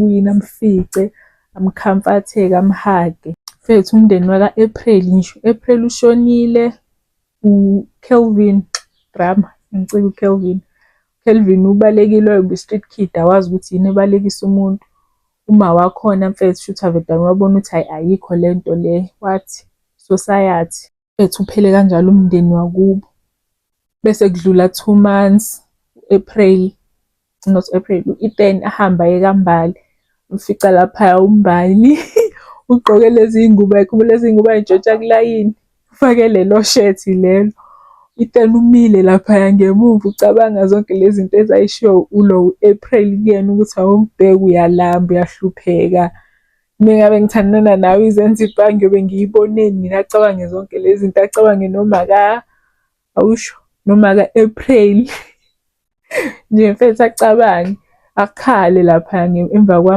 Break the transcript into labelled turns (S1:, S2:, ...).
S1: Wina amfice, amkhamfatheke, amhage. Mfethu umndeni waka-April nje, u-April ushonile, uKelvin, drama, ngicika uKelvin. Kelvin ubalekile wayoba i-street kid, awazi ukuthi yini ebalekisa umuntu. Uma wakhona mfethu shuthi wavedane wabona ukuthi hhayi ayikho lento le, wathi society. Mfethu uphele kanjalo umndeni wakubo. Bese kudlula 2 months, u-April, not April, u-Ethan ahambe aye kaMbali. Umfica laphaya uMbali ugqoke lezi iy'ngubo, uyayikhumbula lezi iy'ngubo ay'ntshontsha kulayini? Ufake lelo shethi lelo. U-Ethan umile laphaya ngemuva ucabanga zonke lezi zinto ezayishiwo ulo u-April kuyena ukuthi awungibheke uyalamba, uyahlupheka. Mengabe ngithandana nawe izenza ibhange ngiyobe ngiyiboneni mina, acabange zonke lezi zinto, acabange noma ka, awusho, noma ka-April. Nje mfethu acabange, akhale laphaya emva.